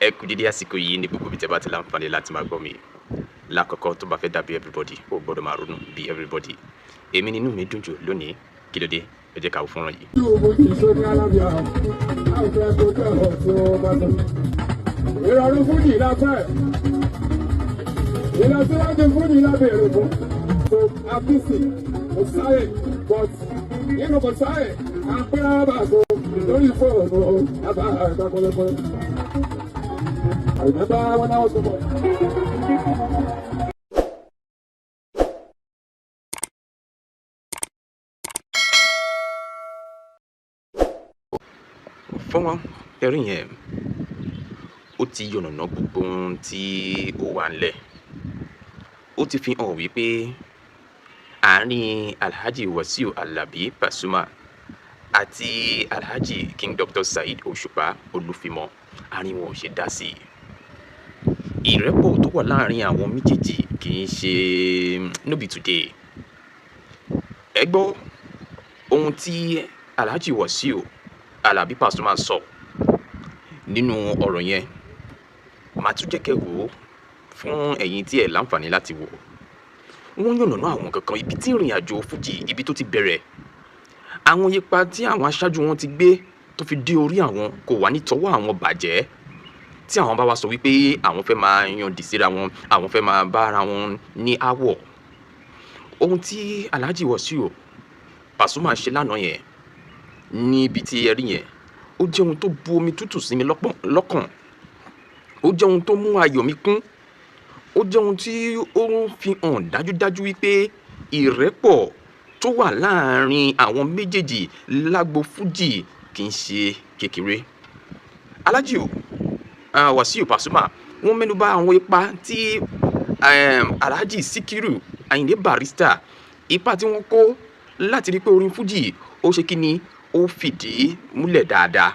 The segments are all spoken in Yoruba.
Ẹ kú dédé àsìkò yìí ní gbogbo ibi tẹ́ bá ti láǹfààní láti máa gbọ́ mi. Lákọ̀ọ́kọ́, tó bá fẹ́ dàbí everybody, ó gbọ́dọ̀ máa ronú bí everybody. Èmi nínú mi dùn jù lónìí. Kí ló dé? Ẹ jẹ́ ká wo fọ́nrán yìí. Ìrọ̀rùn fújì láfẹ́, ìlọsíwájú fújì lábẹ́rẹ́ fún. So àfíìsì kò sáyè, but nínú kò sáyè àpẹẹrẹ àbàkù lórí fóònù àbá àgbà kọlẹkọlẹ. I remember when I was a boy. Fọ́nrán ẹ̀rí yẹn, ó ti yànnàná gbogbo ohun tí ó wà ńlẹ̀. Ó ti fi hàn wípé àárín Alhaji Wasiu Alabi Pasuma àti Alhaji King Dr. Saheed Òṣùpá Olúfimọ, àárín wọn ò ṣe dá sí i. Ìrẹ́pọ̀ tó wà láàrin àwọn méjèèjì kì í ṣe no be today. Ẹ gbọ́ ohun tí Alhaji Wasiu Alabi Pasuma sọ nínú ọ̀rọ̀ yẹn. Màá tún jẹ́ kẹ́ wò ó fún ẹ̀yin tí ẹ̀ láǹfààní láti wò ó. Wọ́n yànnàná àwọn kankan, ibi tí ìrìn àjò fújì, ibi tó ti bẹ̀rẹ̀, àwọn ipa tí àwọn aṣáájú wọn ti gbé tó fi dé orí àwọn, kò wá ní tọwọ́ àwọn bàjẹ́ tí àwọn bá wá sọ wípé àwọn fẹ́ máa yànjú síra wọn, àwọn fẹ́ máa bá ara wọn ní áwọ̀. Ohun tí Alhaji Wasiu Pasuma ṣe lánàá yẹn níbi tí ẹ rí yẹn, ó jẹ́ ohun tó bu omi tútù sí mi lọ́kàn. Ó jẹ́ ohun tó mú ayọ̀ mi kún. Ó jẹ́ ohun tí ó ń fi hàn dájúdájú wípé ìrẹ́pọ̀ tó wà láàrin àwọn méjèèjì lágbo fújì kì í ṣe kékeré. Alhaji Wasiu Pasuma, wọ́n mẹ́nuba àwọn ipa tí Alhaji Sikiru Ayinde Barrister, ipa tí wọ́n kó láti rí pé orin fújì ó ṣe kí ni, ó fìdí múlẹ̀ dáadáa.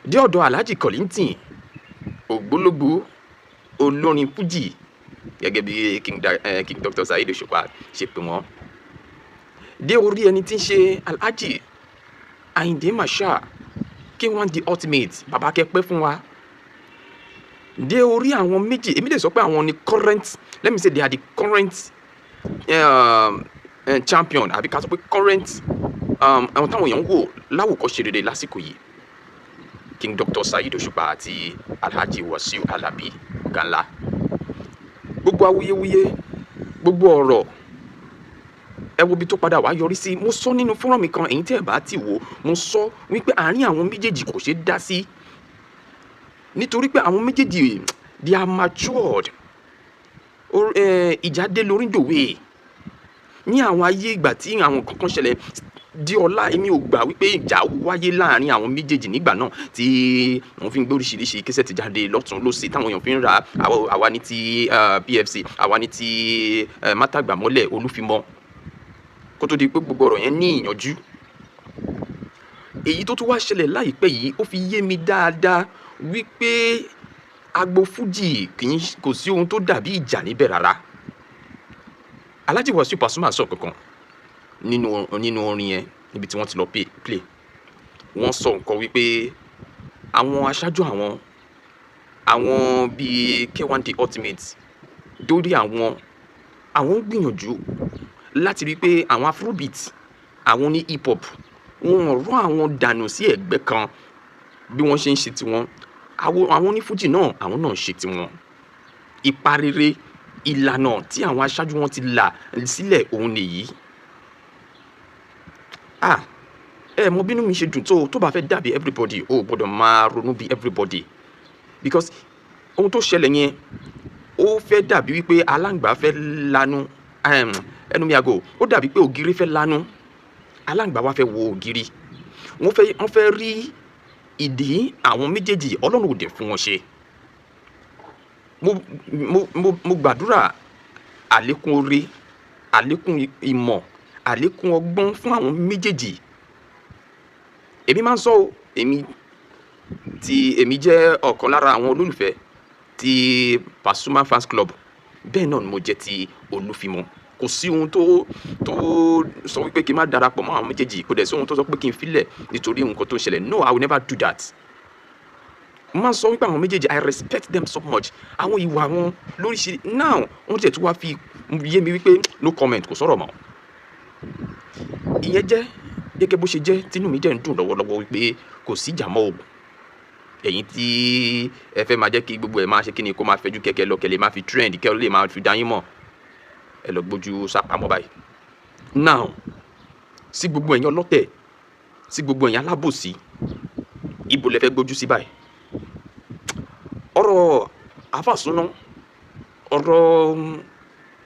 Dé ọ̀dọ̀ Alhaji Kollington, ògbólógbòó olórin fújì, gẹ́gẹ́ bí King Dr. Saheed Òṣùpá ṣe pè wọ́n. Dé orí ẹni tí ń ṣe Alhaji Ayinde Marshal, K1 The Ultimate, bàbá kẹ́pẹ́ fún wa. Dé orí àwọn méjì, èmi lè sọ pé àwọn ni current, let me say they are the current champion, àbí ká sọ pé current àwọn táwọn èèyàn ń wò láwòkọ́ṣe rere lásìkò yìí, King Dr. Saheed Òṣùpá àti Alhaji Wasiu Alabi ọ̀gá ńlá. Gbogbo awuyewuye, gbogbo ọ̀rọ̀, ẹ wo ibi tó padà wá yọrí sí. Mo sọ nínú fọ́nrán mi kan, èyí tí ẹ bá ti wò, mo sọ wípé àárín àwọn méjèèjì kò ṣeé dá sí, nítorí pé àwọn méjèèjì, they are matured. Ìjà dé lórí dòwe ní àwọn ayé ìgbà tí àwọn kankan ṣẹlẹ̀ di ọlá. Èmi ò gbà wípé ìjà wáyé láàrin àwọn méjèèjì nígbà náà tí wọ́n fi ń gbé oríṣiríṣi késẹ̀ ti jáde lọ́tún lọ́sì, táwọn èèyàn fi ń ra àwa ní ti PFC, àwa ní ti mátàgbàmọ́lẹ̀ Olúfimọ́, kó tó di pé gbogbo ọ̀rọ̀ yẹn ní ìyànjú. Èyí tó tún wá ṣẹlẹ̀ láìpẹ́ yìí, ó fi yé mi dáadáa wípé agbo fújì kò sí ohun tó dàbí ìjà níbẹ̀ rárá. Alhaji Wasiu Pasuma sọ kankan nínú orin yẹn níbi tí wọ́n ti lọ play. Wọ́n sọ nǹkan wípé àwọn aṣáájú àwọn bíi K1 The Ultimate dórí àwọn ń gbìyànjú láti rí i pé àwọn afrobeat, àwọn ní hip hop, wọn rọ àwọn dànù sí ẹ̀gbẹ́ kan bí wọ́n ṣe ń ṣe tiwọn. Àwọn onífújì náà, àwọn náà ń ṣe tiwọn. Ipa rere, ìlànà tí àwọn aṣáájú wọn ti là sílẹ̀, òun nìyí. Ah, ẹ mọ bínú mi ṣe dùn tó. Tó bá fẹ́ dàbí everybody, ó gbọ́dọ̀ máa ronú bí everybody, because ohun tó ṣẹlẹ̀ yẹn, ó fẹ́ dàbí wípé aláǹgbá fẹ́ lanu, ẹnu mi àgò, ó dàbí pé ògiri fẹ́ lanu, aláǹgbá wa fẹ́ wo ògiri. Wọ́n fẹ́ rí ìdí àwọn méjèèjì. Ọlọ́run ò dẹ̀ fún wọn ṣe. Mo gbàdúrà àlékún oore, àlékún ìmọ̀, àlékún ọgbọ́n fún àwọn méjèèjì. Èmi máa ń sọ o, èmi tí èmi jẹ́ ọ̀kan lára àwọn olólùfẹ́ ti Pasuma Fans Club, bẹ́ẹ̀ náà ni mo jẹ́ ti Olúfimọ́. Kò sí ohun tó sọ wípé kí n má darapọ̀ mọ́ àwọn méjèèjì. Kò dẹ̀ sí ohun tó sọ pé kí n filẹ̀ nítorí nǹkan tó ń ṣẹlẹ̀. No, I will never do that. Mo máa ń sọ wípé àwọn méjèèjì, I respect them so much. Àwọn ìwà wọn lóríṣiríṣi now, wọ́n tiẹ̀ tún wá fi yé mi wípé no comment, kò sọ̀rọ̀ mọ́. Ìyẹn jẹ́ gẹ́gẹ́ bó ṣe jẹ́. Tínú mi jẹ́ ń dùn lọ́wọ́lọ́wọ́ wípé kò sí ìjà mọ́ o. Ẹ̀yin tí ẹ fẹ́ máa jẹ́ kí gbogbo ẹ̀ máa ṣe kí ni, kó máa fẹjú kẹ̀kẹ́ lọ, kẹ́ lè máa fi trend, kẹ́ lè máa fi dá yín mọ̀, ẹ lọ gbójú sápamọ́ báyìí. Now, sí gbogbo ẹ̀yin ọlọ́tẹ̀, sí gbogbo ẹ̀yin alábòsí, ibo lẹ fẹ́ gbójú sí báyìí? Ọ̀rọ̀ àfàsúná, ọ̀rọ̀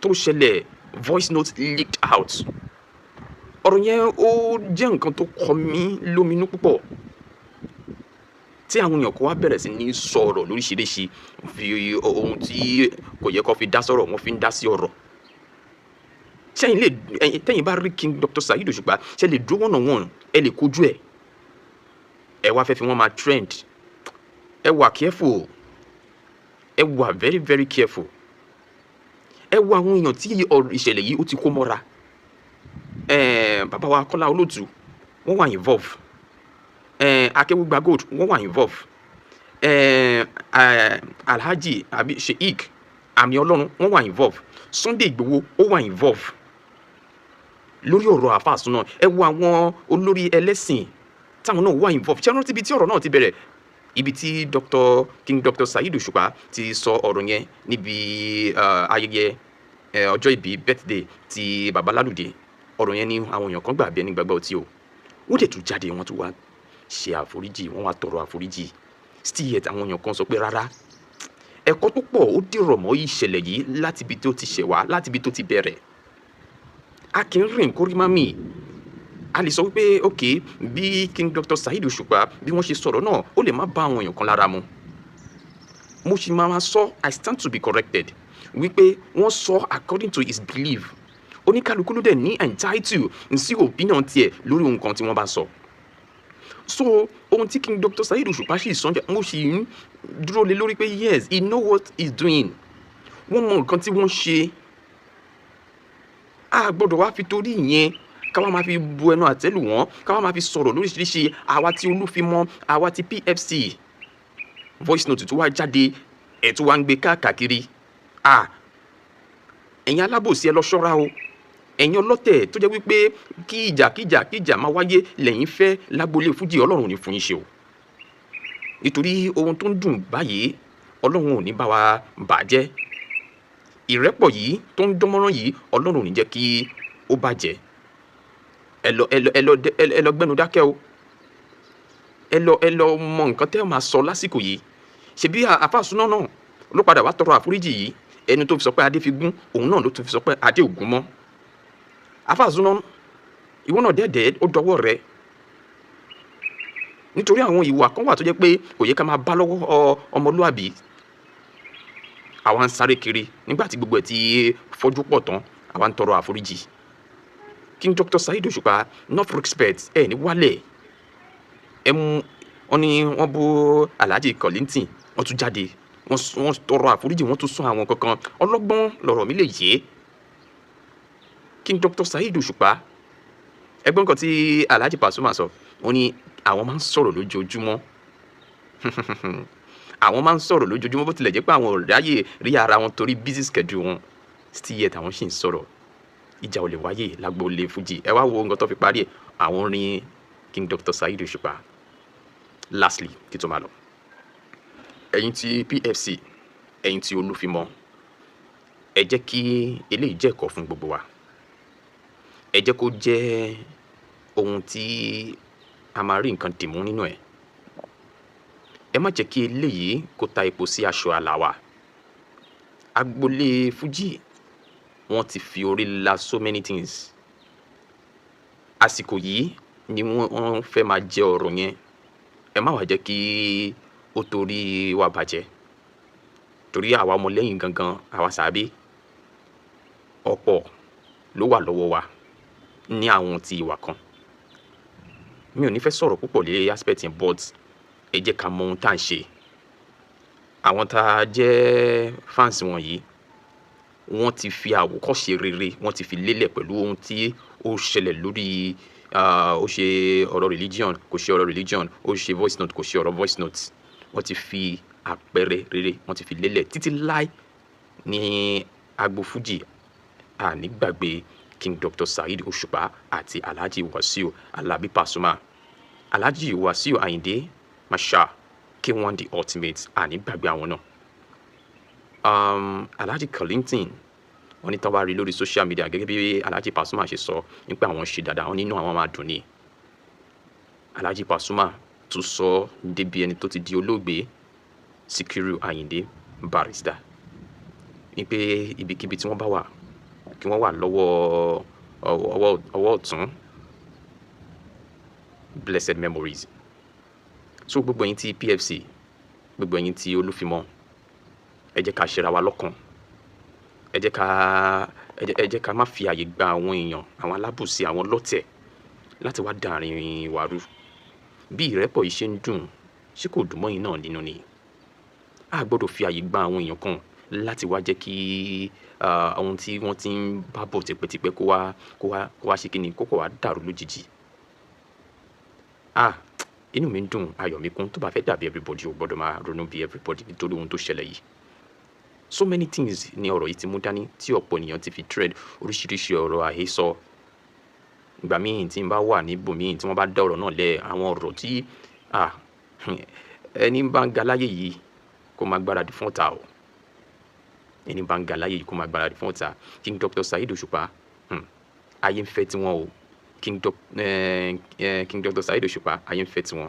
tó ṣẹlẹ̀, voice note leaked out, ọ̀rọ̀ yẹn, ó jẹ́ nǹkan tó kọ mí lóminú púpọ̀, tí àwọn èèyàn kó wá bẹ̀rẹ̀ sí ní sọ̀rọ̀ lóríṣiríṣi, fi ohun tí kò yẹ kó fi dá sọ̀rọ̀, wọ́n fi ń dá sí ọ̀rọ̀. Ṣẹ́yìn lè ẹ̀yin tẹ́yìn bá rí King Dr. Saheed Òṣùpá, ṣe lè dúró one on one, ẹ lè kojú ẹ̀? Ẹ wá fẹ́ fi wọ́n máa trend. Ẹ wà careful, ẹ wà very very careful. Ẹ wo àwọn èèyàn tí ọ̀rọ̀ ìṣẹ̀lẹ̀ yìí ó ti kó mọ́ra. Bàbá wa Kọ́lá Olóòtú, wọ́n wà involve. Akéwùgbà Gold, wọ́n wà involve. Alhaji àbí Sheik Àmì Ọlọ́run, wọ́n wà involve. Sunday Igboho, ó wà involve lórí ọ̀rọ̀ àfàsùn náà. Ẹ wo àwọn olórí ẹlẹ́sìn táwọn náà wà involve. Ṣé rántí ibi tí ọ̀rọ̀ náà ti bẹ̀rẹ̀, ibi tí Dr. King Dr. Saheed Òṣùpá ti sọ ọ̀rọ̀ yẹn níbi ayẹyẹ ọjọ́ ìbí, birthday ti Baba Lálùdé? Ọ̀rọ̀ yẹn ni àwọn èèyàn kan gbà bí ẹni gbàgbọ́ ọtí o. Wọ́n dẹ̀ tún jáde, wọ́n tún wá ṣe àforíjì, wọ́n wá tọrọ àforíjì. Still yet, àwọn èèyàn kan sọ pé rárá. Ẹ̀kọ́ tó pọ̀ ó dìrọ̀ mọ́ ìṣẹ̀lẹ̀ yìí láti ibi tó ti ṣẹ̀ wá, láti ibi tó ti bẹ̀rẹ̀. A kì í rìn kórí má mì. A lè sọ wípé ok, bí King Dr. Saheed Òṣùpá bí wọ́n ṣe sọ̀rọ̀ náà, ó lè má bá àwọn èèyàn kan lára mu. Mo sì máa ma sọ, I stand to be corrected, wípé wọ́n sọ according to his belief. Oníkálukú ló dẹ̀ ní entitled sí opinion tiẹ̀ lórí nǹkan tí wọ́n bá sọ. So ohun tí King Dr. Saheed Òṣùpá sì sọ, mo sì ń dúró lé lórí pé yes, he know what he's doing. Wọ́n mọ nǹkan tí wọ́n ṣe. A gbọ́dọ̀ wá fi torí ìyẹn ká wá máa fi bu ẹnu àtẹ́lù wọ́n, ká wá máa fi sọ̀rọ̀ lóríṣiríṣi. Àwa tí Olúfimọ́, àwa tí PFC, voice note tó wá jáde, ẹ̀ tó wá ń gbé káàkiri. À, ẹ̀yin alábòsí, ẹ lọ ṣọ́ra o. Ẹ̀yin ọlọ́tẹ̀ tó jẹ́ wípé kí ìjà kíjà kíjà máa wáyé lẹ́yìn fẹ́ lágbolé fújì, Ọlọ́run ò ní fún yín ṣe o, nítorí ohun tó ń dùn báyìí, Ọlọ́run ò ní bá wa bàjẹ́. Ìrẹ́pọ̀ yìí tó ń dánmọ́rán yìí, Ọlọ́run ò ní jẹ́ kí ó bàjẹ́. Ẹ lọ, ẹ lọ, ẹ lọ, ẹ lọ gbẹ́nu dákẹ́ o. Ẹ lọ, ẹ lọ mọ nǹkan tẹ́ ẹ máa sọ lásìkò yìí. Ṣebí àfàsúná náà ló padà wá tọrọ àforíjì yìí. Ẹni tó fi sọ pé adé fi gún òun náà ló tún fi sọ pé adé ò gún mọ́. Àfàsúná, ìwọ náà dẹ́ẹ̀dẹ́, ó dọwọ́ rẹ, nítorí àwọn ìwà kan wà tó jẹ́ pé kò yẹ ká máa bá lọ́wọ́ ọmọlúàbí. Àwa ń sáré kiri nígbà tí gbogbo ẹ̀ ti fọ́jú pọ̀ tán, àwa ń tọrọ àforíjì. King Dr. Saheed Òṣùpá, enough respect. Ẹ ní wálẹ̀. Ẹ mú wọn ní wọ́n bú Alhaji Kollington, wọ́n tún jáde, wọ́n tọrọ àforíjì, wọ́n tún sún àwọn kankan. Ọlọ́gbọ́n lọ̀rọ̀ mi lè yé King Dr. Saheed Òṣùpá. Ẹgbọ́n kan tí Alhaji Pasuma sọ, wọ́n ní àwọn máa ń sọ̀rọ̀ lójoojúmọ́, àwọn máa ń sọ̀rọ̀ lójoojúmọ́, bó tilẹ̀ jẹ́ pé àwọn ò ráyè rí ara wọn torí busy schedule wọn, still yet àwọn sì ń sọ̀rọ̀. Ìjà ò lè wáyé lágboolé fújì. Ẹ wá wo nǹkan tó fi parí ẹ̀, àwọn orin King Dr. Saheed Òṣùpá. Lastly, kí tó máa lọ, ẹ̀yin tí PFC, ẹ̀yin tí Olúfimọ́, ẹ jẹ́ kí eléyìí jẹ́ ẹ̀kọ́ fún gbogbo wa. Ẹ jẹ́ kó jẹ́ ohun tí a máa rí nǹkan dìmú nínú ẹ̀. Ẹ má jẹ́ kí eléyìí kó ta epo sí aṣọ àlà wa. Agboolé fújì, wọ́n ti fi orí la so many things. Àsìkò yìí ni wọ́n fẹ́ máa jẹ ọ̀rọ̀ yẹn. Ẹ má wá jẹ́ kí ó torí wa bàjẹ́, torí àwa ọmọlẹ́yìn gangan, àwa sàábé, ọ̀pọ̀ ló wà lọ́wọ́ wa ní àwọn ti ìwà kan. Mi ò ní fẹ́ sọ̀rọ̀ púpọ̀ lé aspect yẹn, but ẹ jẹ́ ká mọ ohun tá à ń ṣe. Àwọn tá a jẹ́ fans wọ̀nyí, wọ́n ti fi àwòkọ́ṣe rere, wọ́n ti fi lélẹ̀ pẹ̀lú ohun tí ó ṣẹlẹ̀ lórí ó ṣe ọ̀rọ̀ religion, kò ṣe ọ̀rọ̀ religion, ó ṣe voice note, kò ṣe ọ̀rọ̀ voice note. Wọ́n ti fi àpẹẹrẹ rere, wọ́n ti fi lélẹ̀ títí láé ní agbo Fuji. Àní gbàgbé King Dr. Saheed Òṣùpá àti Alhaji Wasiu Alabi Pasuma, Alhaji Wasiu Ayinde Marshal, K1 the Ultimate. Àní gbàgbé àwọn náà. Alhaji Kollington, wọ́n ní tán bá rí lórí social media, gẹ́gẹ́ bí Alhaji Pasuma ṣe sọ nípa àwọn ṣe dáadáa, wọ́n nínú àwọn máa dùn ní. Alhaji Pasuma tún sọ débi ẹni tó ti di olóògbé Sikiru Ayinde Barrister, wípé ibikíbi tí wọ́n bá wà, kí wọ́n wà lọ́wọ́ ọwọ́ ọ̀tún. Blessed memories. So gbogbo ẹ̀yin tí PFC, gbogbo ẹ̀yin tí Olúfimọ́, ẹ jẹ́ ká ṣera wa lọ́kàn. Ẹ jẹ́ ká má fi àyè gba àwọn èèyàn, àwọn alábòsí, àwọn lọ́tẹ̀ láti wá dá àárín wa rú. Bí ìrẹ́pọ̀ yìí ṣe ń dùn, ṣé kò dùn mọ́ yín náà nínú ni? A gbọ́dọ̀ fi àyè gba àwọn èèyàn kan láti wá jẹ́ kí ohun tí wọ́n ti ń bá bọ̀ tipẹ́tipẹ́ kó wá ṣe kíni, kó kọ̀ wá dàrú lójijì. Ah, inú mi ń dùn, ayọ̀ mi kún. Tó bá fẹ́ dàbí everybody, o gbọ́dọ̀ máa ronú bí everybody nítorí ohun tó ṣẹlẹ̀ yìí. So many things ni ọ̀rọ̀ yìí ti mú dání tí ọ̀pọ̀ ènìyàn ti fi trend oríṣiríṣi ọ̀rọ̀ àhesọ. Ìgbà míì tí n bá wà níbòmíì tí wọ́n bá dá ọ̀rọ̀ náà lẹ̀, àwọn ọ̀rọ̀ tí, ah, ẹni bá ń ga láyé yìí, kó máa gbáradì fún ọ̀tá o. Ẹni bá ń ga láyé yìí, kó máa gbáradì fún ọ̀tá. King Dr. Saheed Òṣùpá, ayé ń fẹ́ tiwọn o. King Dr. Saheed Òṣùpá, ayé ń fẹ́ tiwọn.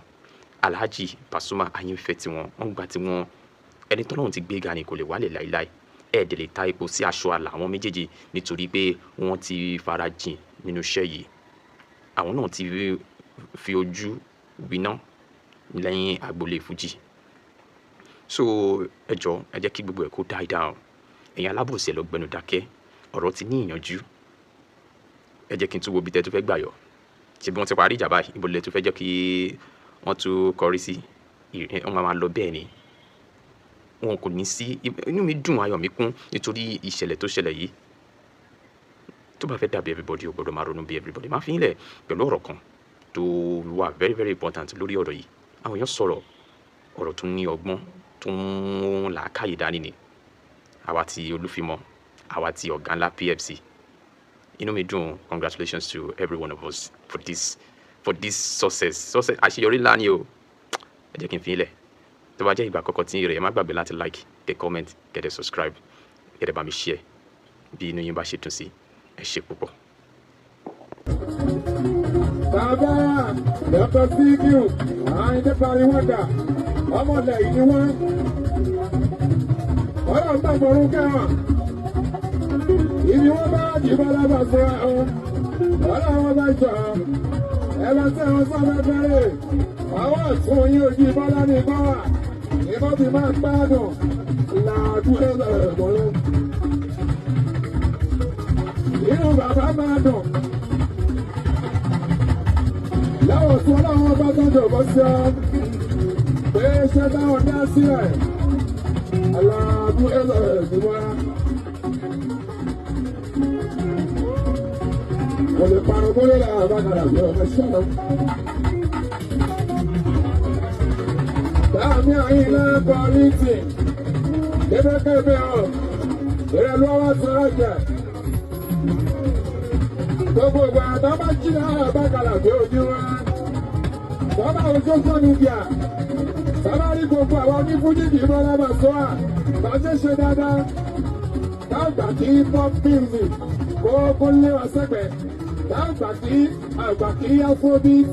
Alhaji Pasuma, ayé ń fẹ́ tiwọn, wọ́n gba tiwọn. Ẹni tọ́lọ́run ti gbé ga ni kò lè wálẹ̀ láíláí. Ẹ dẹ̀ lè ta epo sí aṣọ àlà àwọn méjèèjì, nítorí pé wọ́n ti fara jìn nínú iṣẹ́ yìí. Àwọn náà ti fi ojú winá lẹ́yìn agboolé Fuji. So ẹ jọ̀ọ́, ẹ jẹ́ kí gbogbo ẹ̀ kó die down. Ẹ̀yin alábòsí, ẹ lọ gbẹnu dákẹ́. Ọ̀rọ̀ ti ní ìyànjú. Ẹ jẹ́ kí n tún wo ibi tẹ́ tún fẹ́ gbà yọ. Ṣé bí wọ́n ti parí ìjà báyìí, ibo lẹ tún fẹ́ jẹ́ kí wọ́n tún kọrí sí? Wọ́n máa lọ bẹ́ẹ̀ ni. Wọn kò ní sí. Inú mi dùn, ayọ̀ mi kún nítorí ìṣẹ̀lẹ̀ tó ṣẹlẹ̀ yìí. Tó bá fẹ́ dàbí everybody, o gbọ́dọ̀ máa ronú bí everybody. Máa fi yín lẹ̀ pẹ̀lú ọ̀rọ̀ kan tó wà very very important lórí ọ̀rọ̀ yìí. Àwọn èèyàn sọ̀rọ̀, ọ̀rọ̀ tó ní ọgbọ́n, tó ń làákàyè dání ni. Àwa tí Olúfimọ́, àwa tí ọ̀gá ńlá PFC, inú mi dùn. Congratulations to every one of us for this success. Success, àṣeyọrí ńlá ni o. Ẹ jẹ́ kí n fi yín lẹ̀. Tó bá jẹ́ ìgbà àkọ́kọ́ tí rẹ̀, ẹ má gbàgbé láti like, kẹ́ comment, kẹ́ dẹ̀ subscribe, kẹ́ dẹ̀ bá mi share bí inú yín bá ṣe dùn sí. Ẹ ṣé púpọ̀. Bàbá Dr. Sikiru Ayinde Barry Wonder, ọmọlẹ̀ yìí ni wọ́n. Ọlọ́run bá gbọ́rún kẹ́wọ̀n. Ibi wọ́n bá jì bọ́lá bá sọ ọ́. Ọlọ́run bá jọ. Ẹ bá tẹ́ wọn sábẹ́ fẹ́rẹ̀. Ọwọ́ ọ̀tún yín ojú bọ́lá ní bọ́wà. Ìbọn fi máa gbádùn. Làdúrà lọ́rọ̀. Inú bàbá máa dùn. Láwọn tí ọlọ́run bá tọ́jú ọ̀bọ sí ọ pé iṣẹ́ táwọn dá sílẹ̀ aláàbù ẹ̀rọ ìgbìmọ̀. Kò lè parun kó lè ra àbákàrà bí ọmọ ṣẹlẹ̀. Báàmí Àyìnlá Kọ́lìtì kébékébé ọ̀ ìrẹ̀lú ọwọ́ sọ̀rọ̀ jẹ̀. Gbogbo ìgbà tó bá jí náà àbákàrà bí ojú wa. Bàbá wo social media. Bàbá rí gbogbo àwọn onífújì kì í bọ́ lábà sọ à. Bá ṣe ṣe dáadáa. Táàgbà kí pop music kó lé wa sẹ́gbẹ̀ẹ́. Táàgbà kí àgbà kí afrobeat.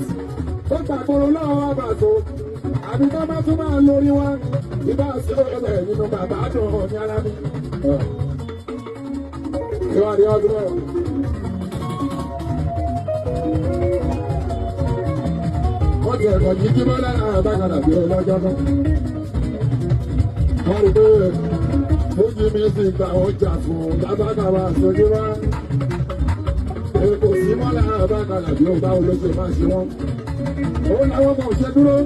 Ó gbàgbọ́rọ̀ lọ́wọ́ wa bàtò. Àbí tó bá tún máa lórí wa. Ìbá sí ọ̀rẹ́ nínú bàbá dùn ní ara mi. Ìwádìí ọdún náà. Wọ́n ti ẹ̀kọ́ jí jíbọ́ lára àbákanà bí ọlọ́jọ́ kan. Wọ́n rí pé Fuji music táwọn jà fún lábákàwá aṣojú wá. Èkó sí mọ́ lára àbákanà bí ó báwo ló ṣe máa ṣe wọ́n. Òun làwọn ọmọ òṣè dúró.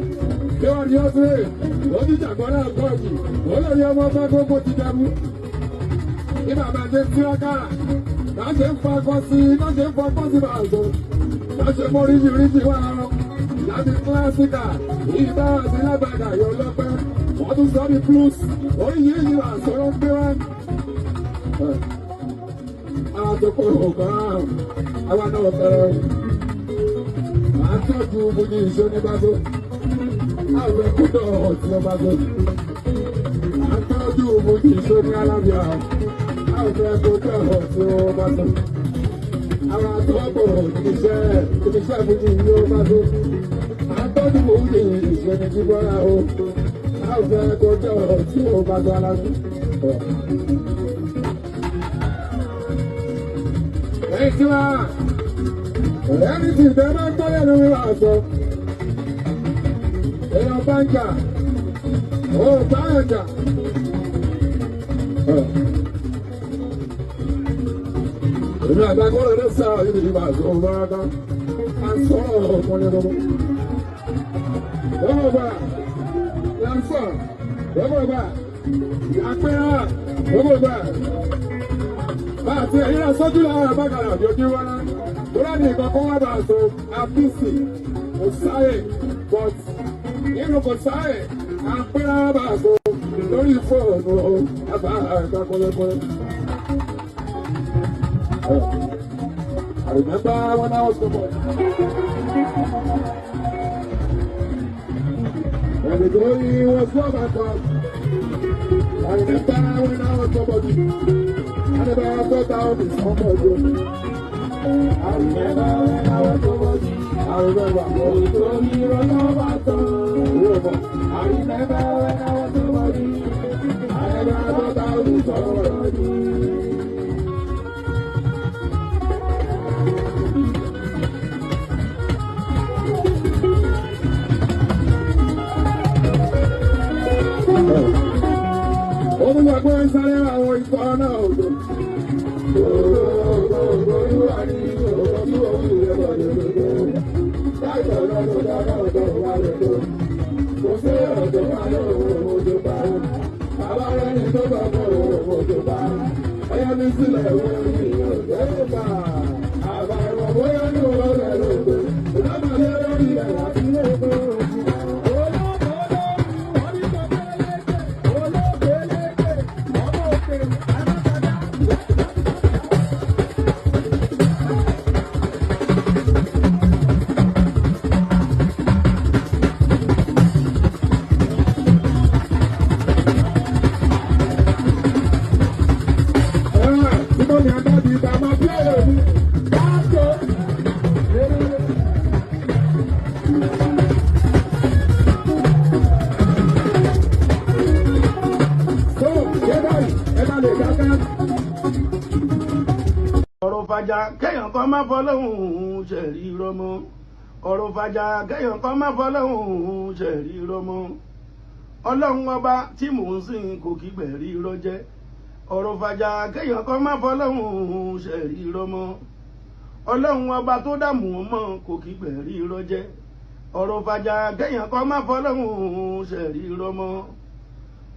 Bí wọ́n ní ọdún rẹ̀, oníjàgbọ́n náà gọ́ọ̀jì, olórí ọmọ bá gbogbo ti dẹ̀mú. Bí bàbá ṣe ń tiraka, bá ṣe ń fakọ sí, bá ṣe ń fọkọ́ sí bàzọ́, bá ṣe mọ oríṣiríṣi wá lọ láti kílásíkà ìbá àti lágbàdà yọ lọ́pẹ́. Wọ́n tún sọ ní plus oríṣiríṣi wà sọ̀rọ̀ ń gbé wá. Àwọn tó kọ̀ ọ̀kan àwọn náà fẹ́rẹ̀. À ń tọ́jú bójú ìṣó ní bàtó. Àwọn ẹ̀kúndọ̀ ọ̀tí ọba tó. À ń tọ́jú bójú ìṣó ní alábíà. Àwọn ẹ̀kúndọ̀ ọ̀tí ọba tó. Àwọn àtọ́gbọ̀ iṣẹ́ bójú ìṣó ọba tó. À ń tọ́jú bójú ìṣó ní jíbọ́lá o. Àwọn ẹ̀kúndọ̀ ọ̀tí ọba tó alábíà. Ẹ̀yin tí wá ẹni tí ìfẹ́ máa ń gbọ́yẹ̀ lórí wa sọ. Èèyàn bá ń jà, ó bá ń jà. Èmi àgbàgbọ́dọ̀ ló sá ibi ìbá àti ọba ká. A ń sọ̀rọ̀ ọkùnrin gbogbo. Gbogbo gbà, là ń sọ̀, gbogbo gbà, àpẹẹrẹ, gbogbo gbà. Bá a ti ẹ̀yìn aṣojú lára bákàrà bí ojú wọn náà. Bọ́lá ní nǹkan kan wá bá a sọ àfíìsì kò sáyè but nínú kò sáyè àpẹẹrẹ bá a sọ lórí fóònù àbá àgbà kọ́lẹ́kọ́lẹ́. I remember when I was a boy. When the glory was for my God. I remember when I was a boy. I never thought I would be somebody. I remember when I was a boy. I remember when the glory was for my God. I remember when I was a boy. I never thought I would be somebody. Olùgbàgbọ́ ń sáré àwọn ikọ̀ náà odò. Ògbógbò ìwà ní ògbó tí òun ìwé bọ̀ ní gbogbo. Láìpẹ́ lọ́dún dáná ọ̀dọ́ wa lọ́dọ̀. Kò sí ọ̀dọ́ wa lọ́wọ́ òjò bá. Bàbá rẹ̀ ní tó bá bọ̀ òjò bá. Ẹyẹ mi sílẹ̀ wọ́n ní òjò bá. Àbá ẹ̀rọ bóyá ní òwò rẹ̀ lóko. Ìdámọ̀lẹ́ lórí ẹ̀ àti lóko. Ọ̀rọ̀ fàjà kéèyàn kan má fọlọ́hún ṣẹ̀rí rọmọ. Ọ̀rọ̀ fàjà kéèyàn kan má fọlọ́hún ṣẹ̀rí rọmọ. Ọlọ́run ọba tí mò ń sìn kò kígbẹ̀ rí rọjẹ́. Ọ̀rọ̀ fàjà kéèyàn kan má fọlọ́hún ṣẹ̀rí rọmọ. Ọlọ́run ọba tó dààmú ọmọ kò kígbẹ̀ rí rọjẹ́. Ọ̀rọ̀ fàjà kéèyàn kan má fọlọ́hún ṣẹ̀rí rọmọ.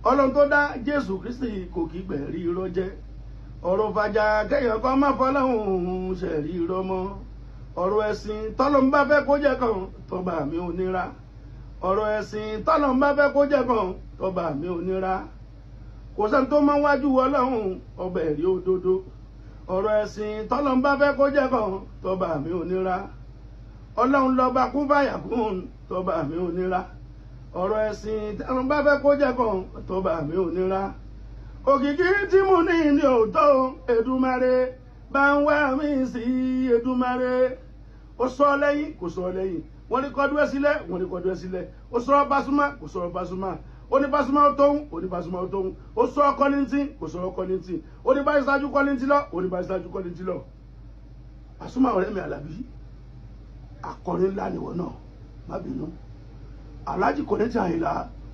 Ọlọ́run tó dá Jésù Kristi kò kígbẹ̀ rí rọjẹ́. Ọ̀rọ̀ fàjà kéèyàn kan má fọlọ́hún ṣẹ̀rí rọmọ. Ọ̀rọ̀ ẹ̀sìn tọ́lọ́n bá fẹ́ kó jẹ́ kan tọ́ba mi ò nira. Ọ̀rọ̀ ẹ̀sìn tọ́lọ́n bá fẹ́ kó jẹ́ kan tọ́ba mi ò nira. Kò sẹ́ni tó máa ń wájú Ọlọ́run ọbẹ̀ rí òdodo. Ọ̀rọ̀ ẹ̀sìn tọ́lọ́n bá fẹ́ kó jẹ́ kan tọ́ba mi ò nira. Ọlọ́run lọ́ba kún fàyà kún tọ́ba mi ò nira. Ọ̀rọ̀ ẹ̀sìn tọ́lọ́n bá fẹ́ kó jẹ́ kan tọ́ba mi ò nira. Òkìkí tí mo ní ní òótọ́ Èdùmàrè bá ń wá mi sí Èdùmàrè. Ó sọ lẹ́yìn kò sọ lẹ́yìn, wọ́n ní kọ́dú ẹ̀ sílẹ̀, wọ́n ní kọ́dú ẹ̀ sílẹ̀. Ó sọ Pasuma kò sọ Pasuma, ó ní Pasuma ó tóun, ó ní Pasuma ó tóun. Ó sọ Kọ́líńtì kò sọ Kọ́líńtì, ó ní báyìí ṣáájú Kọ́líńtì lọ, ó ní báyìí ṣáájú Kọ́líńtì lọ. Pasuma ọ̀rẹ́ mi Àlàbí, akọrin ńlá nìwọ náà, má bínú. Alhaji Kọ́líńtì Àyìnlá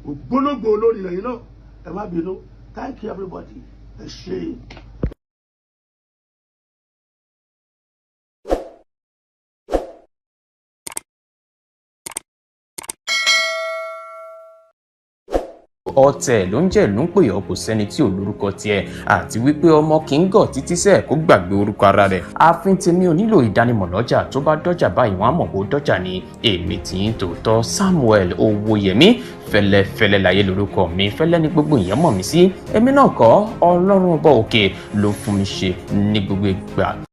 ògbólógbò olórin lẹ́yìn náà, ẹ má bínú. Thank you everybody. Ẹ ṣé. Ọ̀tẹ̀ ló ń jẹ́ ló ń pè ọ́, kò sẹ́ni tí ò lórúkọ tiẹ̀, àti wípé ọmọ kì í gọ̀ títí sẹ́ẹ̀ kó gbàgbé orúkọ ara rẹ̀. Ààfin tèmi ò nílò ìdánimọ̀ lọ́jà, tó bá dọ́jà báyìí wọ́n á mọ̀ bó dọ́jà ni. Èmi tí ń tòótọ́ Samuel Owóyẹmí Fẹ́lẹ́fẹ́lẹ́ láyé lórúkọ mi, fẹ́lẹ́ ní gbogbo èèyàn mọ̀ mí sí. Èmi náà kọ́, Ọlọ́run ọba òkè ló fún mi ṣe ní gbogbo ìgbà.